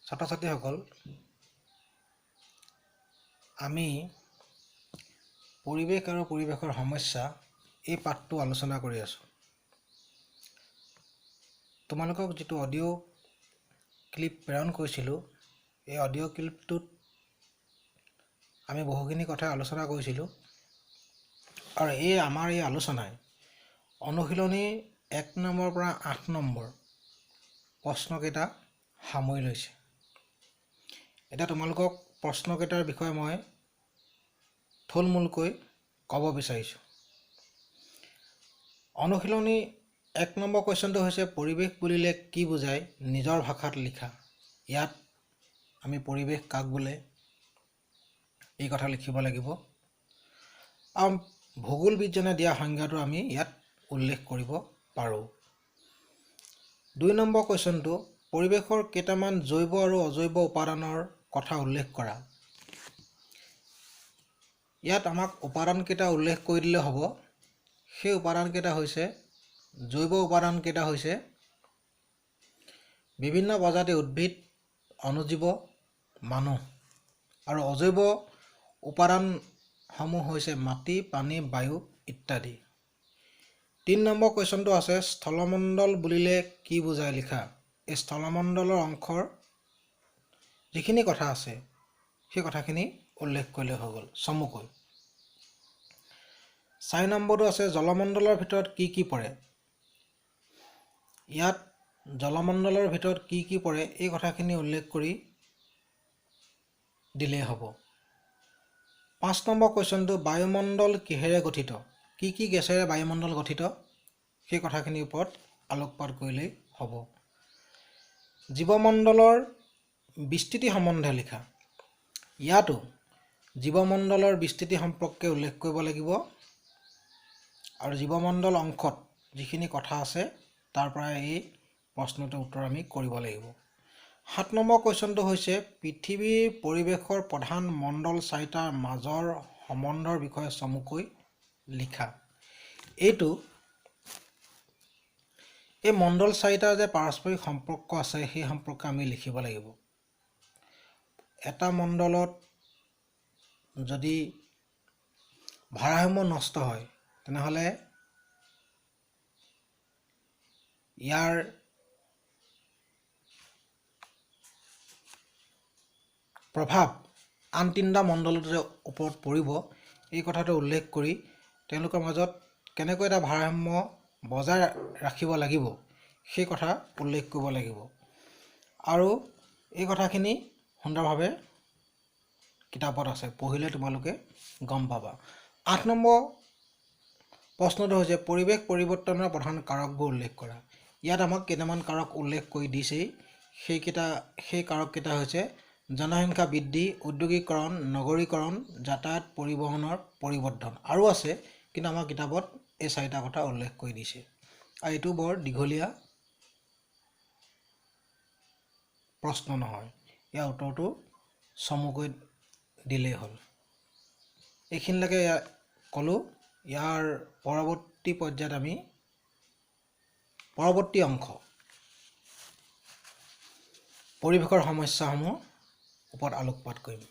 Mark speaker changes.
Speaker 1: ছাত্ৰ ছাত্ৰীসকল, আমি পৰিৱেশ আৰু পৰিৱেশৰ সমস্যা এই পাঠটো আলোচনা কৰি আছোঁ। তোমালোকক যিটো অডিঅ' ক্লিপ প্ৰেৰণ কৰিছিলোঁ, এই অডিঅ' ক্লিপটোত আমি বহুখিনি কথা আলোচনা কৰিছিলোঁ আৰু এই আমাৰ এই আলোচনাই অনুশীলনী 1 নম্বৰৰ পৰা 8 নম্বৰ প্ৰশ্নকেইটা সামৰি লৈছে। এতিয়া তোমালোকক প্ৰশ্নকেইটাৰ বিষয়ে মই থুলমূলকৈ ক'ব বিচাৰিছোঁ। অনুশীলনী 1 নম্বৰ কুৱেশ্যনটো হৈছে, পৰিৱেশ বুলিলে কি বুজায়, নিজৰ ভাষাত লিখা। ইয়াত আমি পৰিৱেশ কাক বোলে, এই কথা লিখিব লাগিব আৰু ভূগোলবিদজনে দিয়া সংজ্ঞাটো আমি ইয়াত উল্লেখ কৰিব পাৰোঁ। 2 নম্বৰ কুৱেশ্যনটো, পৰিৱেশৰ কেইটামান জৈৱ আৰু অজৈৱ উপাদানৰ কথা উল্লেখ কৰা। ইয়াত আমাক উপাদানকেইটা উল্লেখ কৰি দিলে হ'ব। সেই উপাদানকেইটা হৈছে, জৈৱ উপাদানকেইটা হৈছে বিভিন্ন প্ৰজাতিৰ উদ্ভিদ, অণুজীৱ, মানুহ আৰু অজৈৱ উপাদানসমূহ হৈছে মাটি, পানী, বায়ু ইত্যাদি। 3 নম্বৰ কুৱেশ্যনটো আছে, স্থলমণ্ডল বুলিলে কি বুজায় লিখা। এই স্থলমণ্ডলৰ অংশৰ যিখিনি কথা আছে, সেই কথাখিনি উল্লেখ কৰিলে হৈ গ'ল চমুকৈ। 4 নম্বৰটো আছে, জলমণ্ডলৰ ভিতৰত কি কি পৰে? ইয়াত জলমণ্ডলৰ ভিতৰত কি কি পৰে, এই কথাখিনি উল্লেখ কৰি দিলেই হ'ব। 5 নম্বৰ কুৱেশ্যনটো, বায়ুমণ্ডল কিহেৰে গঠিত? কি কি গেছেৰে বায়ুমণ্ডল গঠিত, সেই কথাখিনিৰ ওপৰত আলোকপাত কৰিলেই হ'ব। জীৱমণ্ডলৰ বিস্তৃতি সম্বন্ধে লিখা। ইয়াতো জীৱমণ্ডলৰ বিস্তৃতি সম্পৰ্কে উল্লেখ কৰিব লাগিব আৰু জীৱমণ্ডল অংশত যিখিনি কথা আছে, তাৰ পৰাই এই প্ৰশ্নটোৰ উত্তৰ আমি কৰিব লাগিব। 7 নম্বৰ কুৱেশ্যনটো হৈছে, পৃথিৱীৰ পৰিৱেশৰ প্ৰধান মণ্ডল চাৰিটাৰ মাজৰ সম্বন্ধৰ বিষয়ে চমুকৈ লিখা। এইটো এই মণ্ডল চাৰিটাৰ যে পাৰস্পৰিক সম্পৰ্ক আছে, সেই সম্পৰ্কে আমি লিখিব লাগিব। এটা মণ্ডলত যদি ভাৰসাম্য নষ্ট হয়, তেনেহ'লে ইয়াৰ প্ৰভাৱ আন তিনিটা মণ্ডলত যে ওপৰত পৰিব, এই কথাটো উল্লেখ কৰি তেওঁলোকৰ মাজত কেনেকৈ এটা ভাৰসাম্য বজাই ৰাখিব লাগিব, সেই কথা উল্লেখ কৰিব লাগিব। আৰু এই কথাখিনি সুন্দৰভাৱে কিতাপত আছে, পঢ়িলে তোমালোকে গম পাবা। 8 নম্বৰ প্ৰশ্নটো হৈছে, পৰিৱেশ পৰিৱৰ্তনৰ প্ৰধান কাৰকবোৰ উল্লেখ কৰা। ইয়াত আমাক কেইটামান কাৰক উল্লেখ কৰি দিছেই। সেই কাৰককেইটা হৈছে জনসংখ্যা বৃদ্ধি, ঔদ্যোগিকৰণ, নগৰীকৰণ, যাতায়াত পৰিবহণৰ পৰিৱৰ্ধন। আৰু আছে, কিন্তু আমাৰ কিতাপত এই চাৰিটা কথা উল্লেখ কৰি দিছে। আৰু এইটো বৰ দীঘলীয়া প্ৰশ্ন নহয়, ইয়াৰ উত্তৰটো চমুকৈ দিলেই হ'ল। এইখিনিলৈকে ক'লোঁ। ইয়াৰ পৰৱৰ্তী পৰ্যায়ত আমি পৰৱৰ্তী অংশ পৰিৱেশৰ সমস্যাসমূহ ওপৰত আলোকপাত কৰিম।